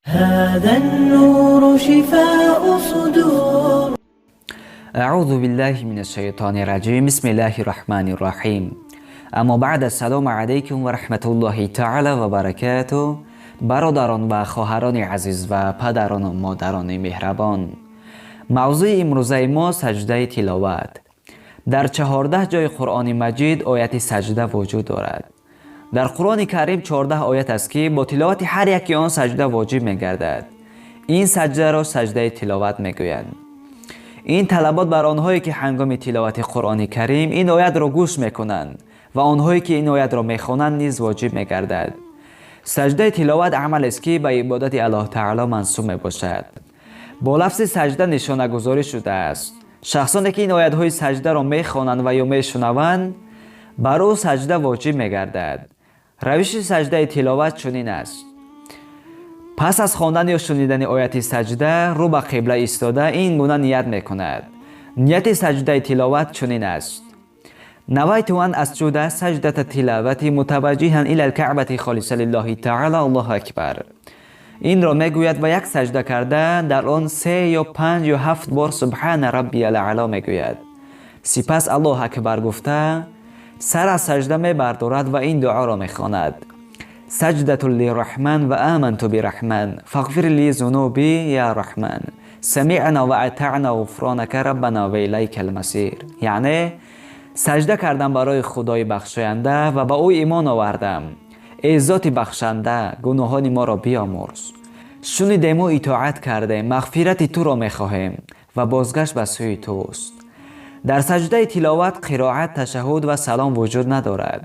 هذا النور شفاء صدور. أعوذ بالله من الشيطان الرجيم، بسم الله الرحمن الرحيم. أما بعد، السلام عليكم ورحمة الله تعالى وبركاته. Бародарон ва хоҳарони азиз ва падарону модарони меҳрабон, мавзӯи имрӯзаи мо саҷдаи тиловат. Дар 14 ҷои Қуръони Маҷид ояти саҷда вуҷуд дорад. Дар Қуръони Карим 14 оят аст, ки бо тиловати ҳар яки он саҷда воҷиб мегардад. Ин саҷдаро саҷдаи тиловат мегӯянд. Ин талабот бар онҳое, ки ҳангоми тиловати Қуръони Карим ин оятро гӯш мекунанд, ва онҳое, ки ин оятро мехонанд, низ воҷиб мегардад. Саҷдаи тиловат амалест, ки ба ибодати Аллоҳ Таоло мансуб мебошад. Бо лафзи саҷда нишонагузорӣ шудааст. Шахсоне, ки ин оятҳои саҷдаро мехонанд ва ё мешунаванд, бар ӯ саҷда воҷиб мегардад. Равиши саҷдаи тиловат чунин аст: пас аз хондан ё шунидани ояти саҷда рӯ ба қибла истода, ин гуна ният мекунад. Нияти саҷдаи тиловат чунин аст: نويت أن أسجد سجدة التلاوة متوجها إلى الكعبة خالصا لله تعالى، الله أكبر. Инро мегӯяд ва як саҷда карда, дар он се ё панҷ ё ҳафт бор سبحان ربي الأعلى мегӯяд. Сипас Аллоҳ акбар гуфта, сар аз саҷда мебардорад ва ин дуоро мехонад: سجدت للرحمن وآمنت بالرحمن فاغفر لي ذنوبي يا رحمن، سمعنا وأطعنا، غفرانك ربنا وإليك المصير. Яъне саҷда кардам барои Худои бахшоянда ва ба ӯ имон овардам. Эй зоти бахшанда, гуноҳони моро биёмурз. Шунидему итоат кардем, мағфирати туро мехоҳем ва бозгашт ба сӯи туст. Дар саҷдаи тиловат қироат, ташаҳҳуд ва салом вуҷуд надорад.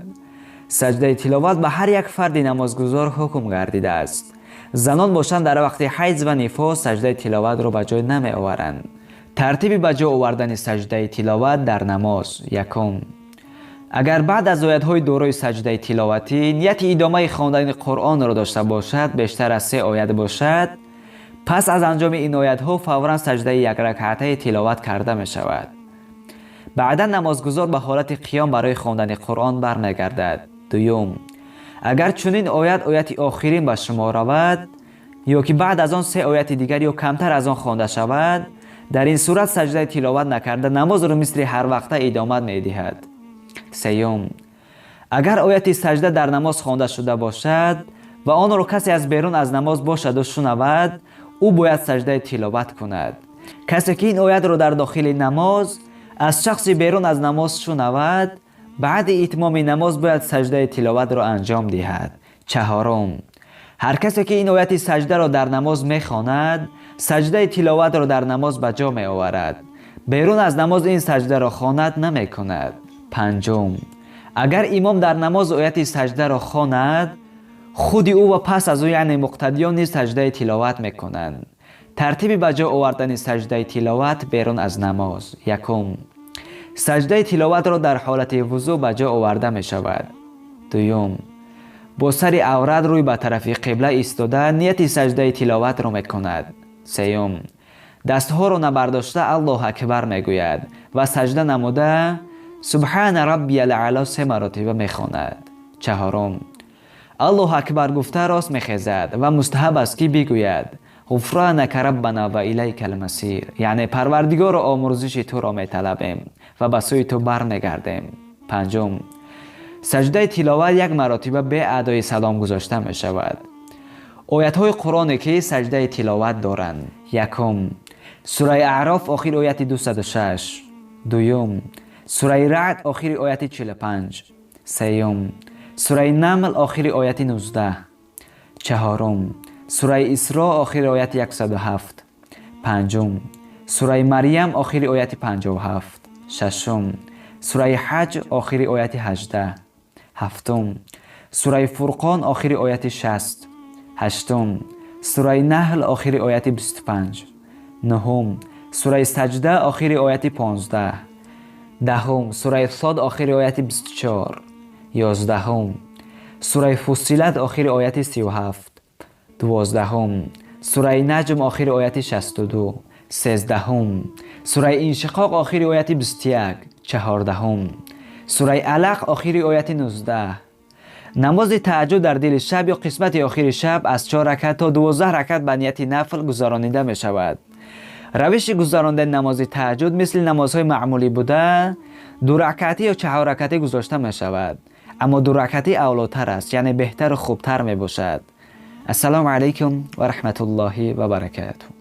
Саҷдаи тиловат ба ҳар як фарди намозгузор ҳукм гардидааст. Занон бошанд, дар вақти ҳайз ва нифос саҷдаи тиловатро ба ҷой намеоваранд. Тартиби ба ҷо овардани саҷдаи тиловат дар намоз: якум, агар баъд аз оятҳои дорои саҷдаи тиловатӣ нияти идомаи хондани Қуръонро дошта бошад, бештар аз се оят бошад, пас аз анҷоми ин оятҳо фавран саҷдаи якракатаи тиловат карда мешавад. Баъдан намозгузор ба ҳолати қиём барои хондани Қуръон бармегардад. Дуюм, агар чунин оят ояти охирин ба шумор равад ё ки баъд аз он се ояти дигар ё камтар аз он хонда шавад, дар ин сурат саҷдаи тиловат накарда, намозро мисли ҳарвақта идома медиҳад. Сеюм, агар ояти саҷда дар намоз хонда шуда бошад ва онро касе аз берун аз намоз бошаду шунавад, ӯ бояд саҷдаи тиловат кунад. Касе, ки ин оятро дар дохили намоз аз шахси берун аз намоз шунавад, баъди итмоми намоз бояд саҷдаи тиловатро анҷом диҳад. Чаҳорум, ҳар касе, ки ин ояти саҷдаро дар намоз мехонад, саҷдаи тиловатро дар намоз ба ҷо меоварад. Берун аз намоз ин саҷдаро хонад, намекунад. Панҷум, агар имом дар намоз ояти саҷдаро хонад, худи ӯ ва пас аз ӯ, яъне муқтадиён, низ саҷдаи тиловат мекунанд. Тартиби ба ҷо овардани саҷдаи тиловат берун аз намоз: якум, саҷдаи тиловатро дар ҳолати вузӯ ба ҷо оварда мешавад. Дуюм, бо сари аврат рӯй ба тарафи қибла истода, нияти саҷдаи тиловатро мекунад. Сеюм, дастҳоро набардошта, Аллоҳ акбар мегӯяд ва саҷда намуда, سبحان ربي الأعلى се маротиба мехонад. Чаҳорум, Аллоҳ акбар гуфта, рост мехезад ва мустаҳаб аст, ки бигӯяд: غفرانك ربنا وإليك المصير, яъне Парвардигоро, омурзиши туро металабем ва ба сӯи ту бармегардем. Панҷум, саҷдаи тиловат як маротиба бе адои салом гузошта мешавад. Оятҳои Қуръоне, ки саҷдаи тиловат доранд: якум, сураи Аъроф, охири ояти 206. Дуюм, сураи Раъд, охири ояти 45. Сеюм, сураи Намл, охири ояти 19. Чаҳорум, сураи Исро, охири ояти 107. Панҷум, сураи Марьям, охири ояти 57. Шашум, сураи Ҳаҷ, охири ояти 18. Ҳафтум, сураи Фурқон, охири ояти 60. Ҳаштум, сураи Наҳл, охири ояти 25. Нуҳум, сураи Саҷда, охири ояти 15. Даҳум, сураи Сод, охири ояти 24. 11-ум, сураи Фуссилат, охири ояти 37. 12-ум, сураи Наҷм, охири ояти 62. 13-ум, сураи Иншиқоқ, охири ояти 21. 14-ум, сураи Алақ, охири ояти 19. Намози таҳаҷҷуд дар дили шаб ё қисмати охири шаб аз 4 ракат то 12 ракат ба нияти нафл гузаронида мешавад. Равиши гузарондани намози таҳаҷҷуд мисли намозҳои маъмулӣ буда, дуракатӣ ё чаҳорракатӣ гузошта мешавад, аммо дуракатӣ авлотар аст, яъне беҳтару хубтар мебошад. Ассалому алайкум ва раҳматуллоҳи ва баракатуҳ.